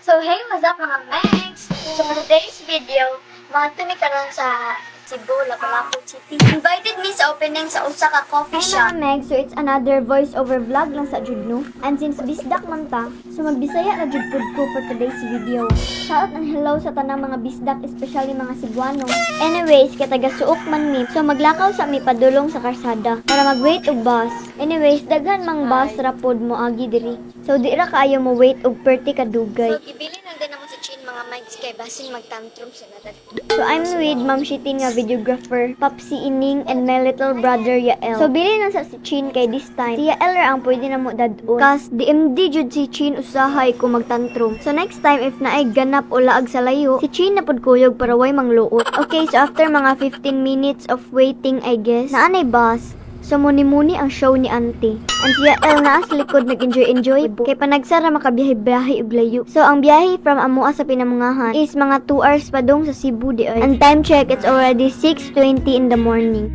So hey, what's up, mga Megs? So for today's video, mga mi karon sa Cebu, Lapu-Lapu City. Invited me sa opening sa usa ka coffee Hi shop. mga Meg, so it's another voice over vlog lang sa jud, no? And since bisdak man ta, so magbisaya na jud pud ko for today's video. Shout out and hello sa tanang mga bisdak, especially mga Cebuano. Anyways, kay taga Suok man mi, so maglakaw sa mi padulong sa karsada para mag-wait og bus. Anyways, daghan mang bus ra pod moagi diri. So di ra kaayo mo wait og perti kadugay. So gibili lang din namo si Chin, mga Megs, kay basin magtantrum sa natat. So I'm with Ma'am Shitin nga videographer, Papsi Ining, and my little brother Yael. So bili na sa si Chin kay this time, si Yael ra ang pwede na mo dadon. Kas DMD jud si Chin usahay ko magtantrum. So next time if naay ganap o laag sa layo, si Chin na pud kuyog para way mangluot. Okay, so after mga 15 minutes of waiting, I guess, naanay bus. So muni-muni ang show ni auntie. And si Yael naa sa likod nag-enjoy-enjoy kay panagsara makabiyahe-biyahe og layo. So ang biyahe from amoa sa Pinamungahan is mga 2 hours pa dong sa Cebu di ay. And time check, it's already 6:20 in the morning.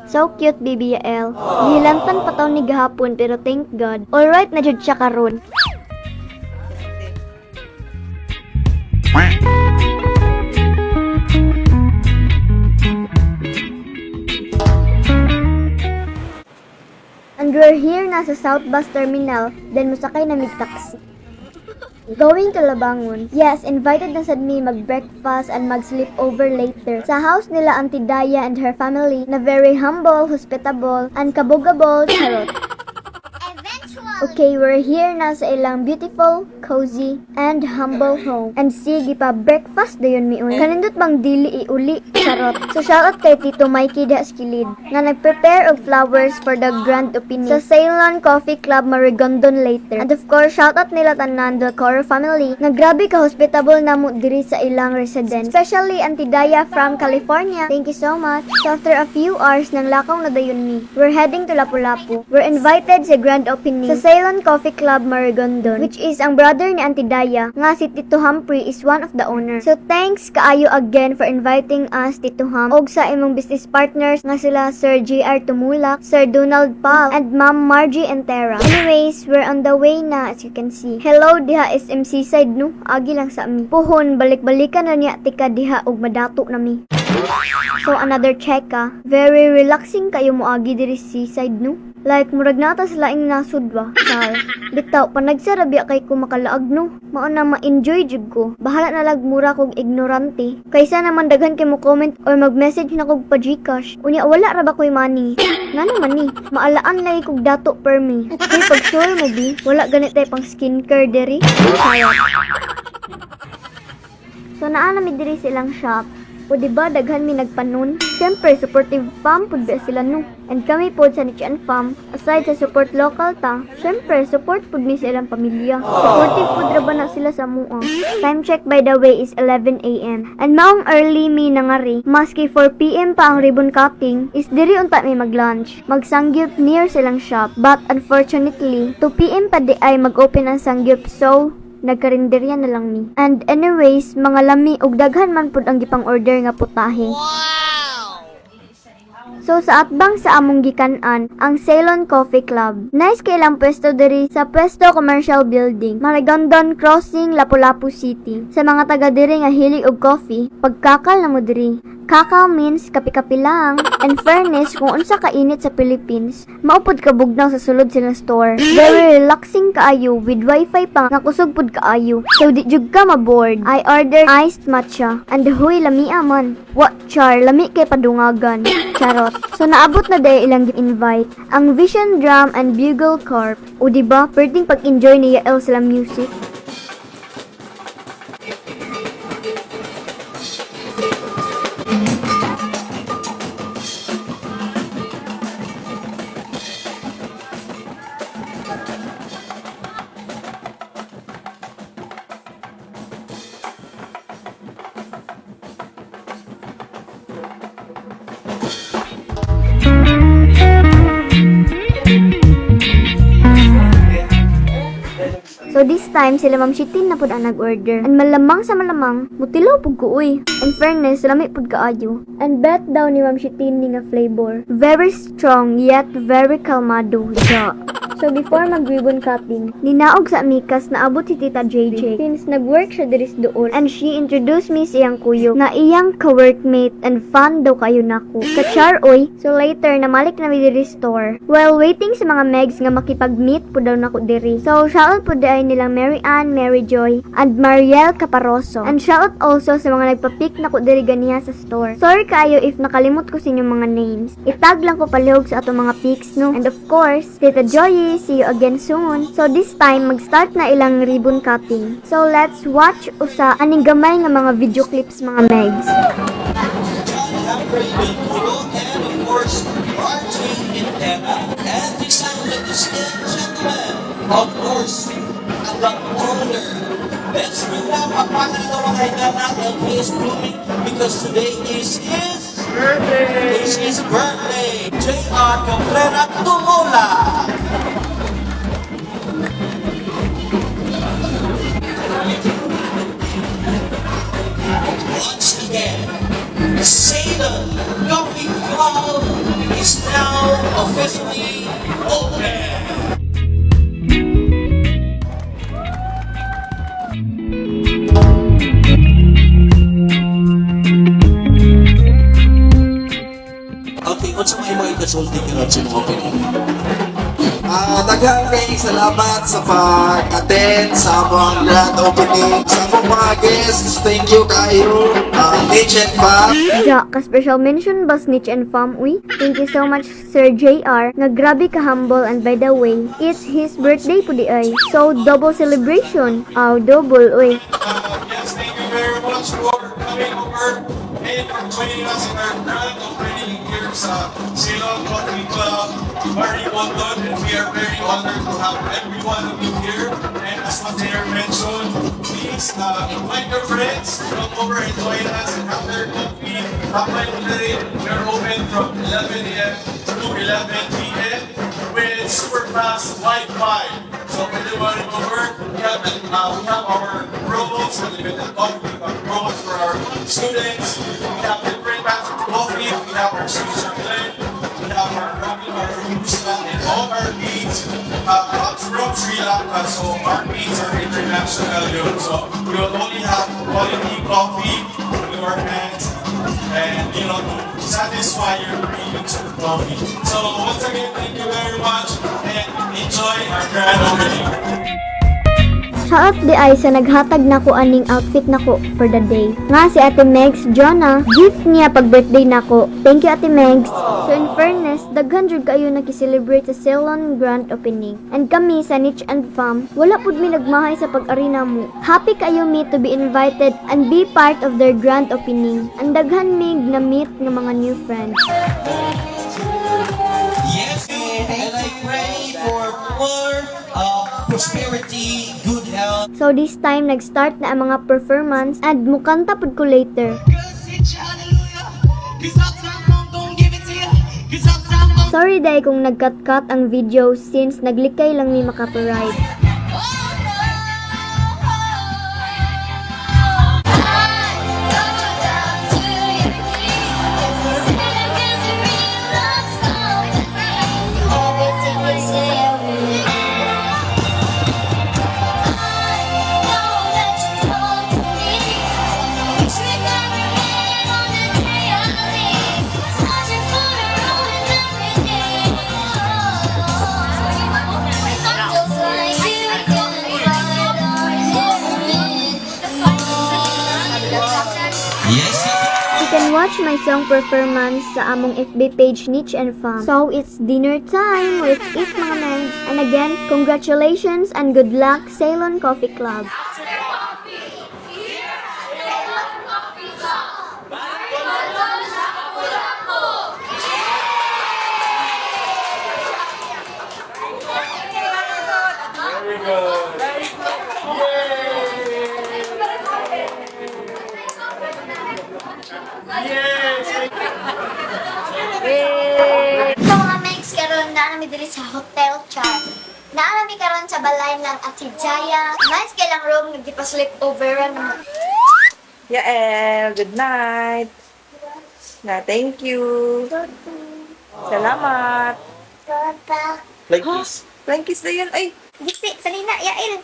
So cute, baby Yael. Gihilantan pa taw ni gahapon pero thank God. Alright na jud siya karon. Quack. And we're here na sa South Bus Terminal, then musakay na mig taxi. Going to Labangon. Yes, invited na sad mi mag-breakfast and mag-sleep over later sa house nila Auntie Daya and her family na very humble, hospitable, and kabugable. Charot. Okay, we're here na sa ilang beautiful, cozy, and humble home. And sige pa, breakfast dayon mi uy. Kanindot bang dili iuli? Charot. So shoutout kay Tito Mikey diha sa kilid nga nag-prepare og flowers for the grand opening sa Ceylon Coffee Club Marigondon later. And of course, shoutout nila tanan Del Coro family nga grabe ka hospitable namo diri sa ilang residence. Especially Auntie Daya from California. Thank you so much. So after a few hours ng lakaw na dayon mi, we're heading to Lapu-Lapu. We're invited sa grand opening sa Ceylon Coffee Club Marigondon, which is ang brother ni Auntie Daya nga si Tito Humphrey is one of the owners. So thanks kaayo again for inviting us, Tito Hum, og sa imong business partners nga sila Sir JR Tumulak, Sir Donald Pal, and Ma'am Margie Entera. Anyways, we're on the way na, as you can see. Hello diha SM Seaside, no? Agi lang sa mi. Puhon balik-balikan na niya tika diha og madato na mi. So another check ah. Very relaxing kayo moagi diri sa seaside, no? Like murag nata sa laing nasod ba. Char. Bitaw panagsara biya kay ko makalaag, no. Mao na ma-enjoy jud ko. Bahala na lag mura kog ignorante. Kaysa naman daghan kay mo comment or mag-message na kog pa GCash. Unya wala ra ba koy money? Ngano man ni? Maalaan lagi kog dato permi. Hey, pag sure mo bi, wala ganit tay pang skincare diri. Charot. So naa na mi diri silang shop. O di ba daghan mi nagpanon? Siyempre supportive fam pud ba sila, no? And kami pod sa Nichian fam, aside sa support local ta, siyempre support pud mi sa ilang pamilya. Supportive pud ra ba na sila sa mua. Time check, by the way, is 11 a.m. And maong early mi nangari, maski 4 p.m. pa ang ribbon cutting, is diri unta mi mag-lunch. Mag-samgyup near silang shop. But unfortunately, 2 p.m. pa di ay mag-open ang samgyup, so nagkarinderya na lang mi. And anyways, mga lami og daghan man pud ang gipang order nga putahe. So sa atbang sa among gikan-an, ang Ceylon Coffee Club. Nice kay ilang pwesto diri sa Pwesto Commercial Building, Marigondon Crossing, Lapu-Lapu City. Sa mga taga diri nga hilig og coffee, pagkakal na mo diri. Kakal means kape-kape lang. And fairness, kung unsa ka init sa Philippines, mao pud kabugnaw sa sulod silang store. Very relaxing kaayo with wifi pa nga kusog pud kaayo. So di jud ka ma-bored. I ordered iced matcha and huy, lamia man. What char, lami kay padungagan. Charot. So naabot na day ilang invite ang Vision Drum and Bugle Corp. O di ba, perting pag-enjoy ni Yael sila music. this time, sila Ma'am Shitin na pud ang nag-order. And malamang sa malamang, mutilaw pud ko uy. In fairness, lami pud kaayo. And bet daw ni Ma'am Shitin ni nga flavor. Very strong yet very kalmado. Ja. So before mag-ribbon cutting, ninaog sa Amikas naabot si Tita JJ since nag-work siya diri sa Duol and she introduced me sa iyang kuyog na iyang ka-workmate and fan daw kayo nako. Kachar oy. So later namalik na mi diri store. While waiting sa mga megs nga makipag-meet po daw nako diri. So shoutout po ay nilang Mary Ann, Mary Joy, and Mariel Caparoso. And shoutout also sa mga nagpa-pick nako diri ganiha sa store. Sorry kaayo if nakalimot ko sa inyong mga names. Itag lang ko palihog sa atong mga pics, no. And of course, Tita Joy, see you again soon. So this time, mag-start na ilang ribbon cutting. So let's watch usa aning gamay nga mga video clips, mga megs. John Humphrey Venturo, and of course, RJ Quintana. And this time, ladies and gentlemen, of course, the owner. Let's bring up ang ito, mga idol natin. He is blooming because today is his birthday. It's his birthday. J.R. Cabrera Tumola. Once again, Ceylon Coffee Club is now officially open. Okay, unsa may mga ikasulti karon sa mga opening? Daghang kay salamat sa pag-attend sa among grand opening. Sa among mga guests, thank you kayo. Mitch and Fam. Ja, ka-special mention ba Snitch and Fam uy? Thank you so much, Sir JR, nga grabe ka humble and by the way, it's his birthday po di ay. So, double celebration. Aw, double uy. Yes, thank you very much for coming over and for joining us in our grand opening here sa Ceylon Coffee Club, Maribondon, and we are very honored to have every one of you here. And as what Mayor mentioned, please invite your friends to come over and join us and have their coffee. Have today. We are open from 11 a.m. to 11 p.m. with super fast Wi-Fi. So pwede mo rin over. We have our promos, unlimited coffee, we have promos for our students. We have different kinds of coffee. We have our signature blend. We have our Rocky, our Robusta, and all our beans comes from Sri Lanka. So our beans are international yun. So we will only have quality coffee in our hands and to satisfy your cravings for coffee. So once again, thank you very much and enjoy our grand opening. Shoutout di ay sa naghatag nako aning outfit nako for the day. Nga si Ate Megs Jonah, gift niya pag birthday nako. Thank you, Ate Megs. So in fairness, daghan jud kayo naki-celebrate sa Ceylon grand opening. And kami sa Niche and Fam, wala pud mi nagmahay sa pag-ari namo. Happy kayo mi to be invited and be part of their grand opening. And daghan mig na meet nga mga new friends. Yes, and I pray for more prosperity, good health. So this time nag-start na ang mga performance and mukanta pud ko later. Cause uptown funk gon' give it to ya. Cause uptown funk Sorry day kung nag-cut-cut ang video since naglikay lang mi makapiright. Yes. You can watch my song performance sa among FB page Niche and Fam. So it's dinner time. Let's eat, mga megs. And again, congratulations and good luck, Ceylon Coffee Club. Very good. Yay! Yay! So mga megs, karon na nami diri sa Hotel Char. Naa ra mi karon sa balay ng Ate Jaya. Nice kay lang room, nagpa-sleep over na. Yael, good night. Na, thank you. Salamat. Like this. Flying kiss na yun. Ay, Gisi, salina, Yael.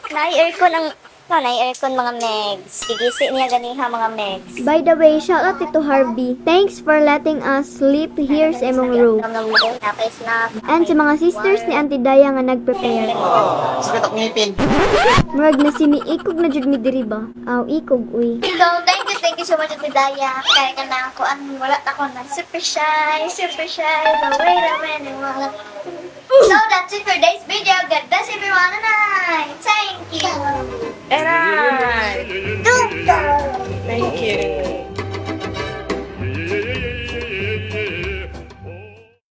Naay aircon ang no, naay aircon, mga megs. Gigisi niya ganiha, mga megs. By the way, shout out to Harvey. Thanks for letting us sleep here sa imong room. And sa mga sisters ni Auntie Daya nga nag-prepare. Sakit akong ngipin. Murag na siniikog na jud mi diri ba? Aw, ikog uy. So, thank you so much, Ate Daya. Kaya ka na ako, ang wala ako na super shy, super shy, but wait a minute, wala. So, that's it for today's video. God bless everyone and I thank you. Eray! Thank you.